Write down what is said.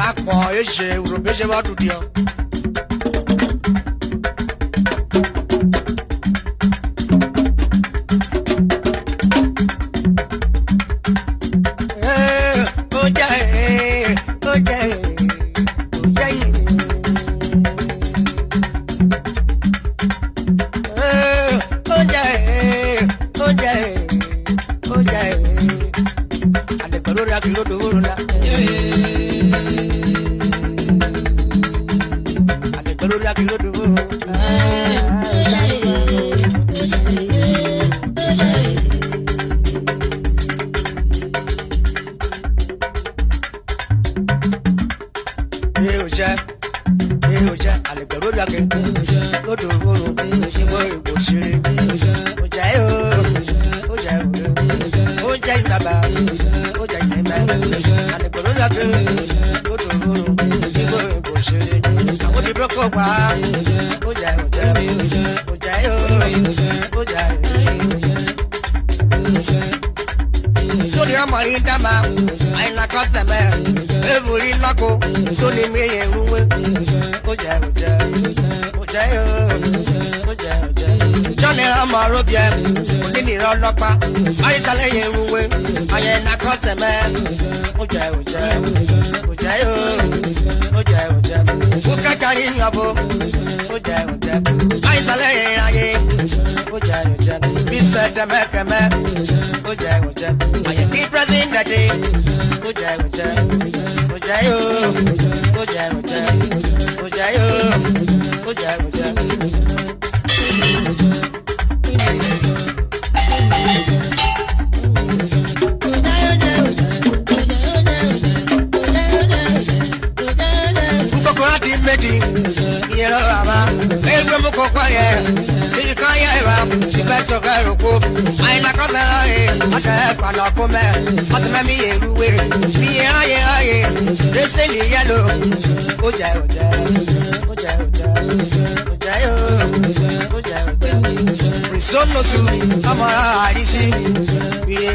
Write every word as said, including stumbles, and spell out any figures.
Akpọ eje, urhobo eje vwọ tudiọ. Eh, ojẹ, eh, ojẹ, eh, ojẹ, eh. Eh, ojẹ, eh, ojẹ, eh, ojẹ, eh. Alẹgbẹrẹ orhiọn kẹ irodo vworo na. Alẹgbẹrẹ orhiọn kẹ irodo vworo. E ojẹ, e ojẹ, alẹgbẹrẹ orhiọn kẹ irodo vworo. Igbo igbo shiri. Ojẹ e o, ojẹ e o, ojẹ inaba, ojẹ ineme, alẹgbẹrẹ orhiọn kẹ irodo vworo. Igbo igbo shiri. Àwọn ti broko pa. Ojẹ, ojẹ, ojẹ e o, ojẹ e. Sori ọmọ ri dama, aina kọsẹ mẹ, evun ri nọko, sori mi ye ruwe. Ojẹ, ojẹ, ojẹ e o, ojẹ, ojẹ. Jọni ọmọ ro biẹ, onini rọ nọkpa, arisale ye ruwe, aye na kọsẹ mẹ. Ojẹ, ojẹ, ojẹ e o, ojẹ, ojẹ. Ukakari yọvo, ojẹ, ojẹ. Aisale aye, ojẹ, ojẹ. Bisẹ dẹmẹ kẹmẹ, ojẹ, ojẹ. Aye ti president, ojẹ, ojẹ. Ojẹ e o, ojẹ, ojẹ. Ojẹ e o, ojẹ, ojẹ. Ukoko ati meti, iyẹn rọ rha ma, egbe mu kọ kpa yẹ, iyi kan yẹ eva, ṣugbọn ẹsọ kẹ roko, aina kọ sẹrọ he, ọsẹ ẹkpa nọ ko mẹ, ọsẹ mẹ mi yẹ ruwe, mi yẹ aye aye, rese ni yẹlo, ojẹ ojẹ, ojẹ ojẹ, ojẹ yo, ojẹ ojẹ, risonosu, ọmọ rẹ arisi, mi yẹ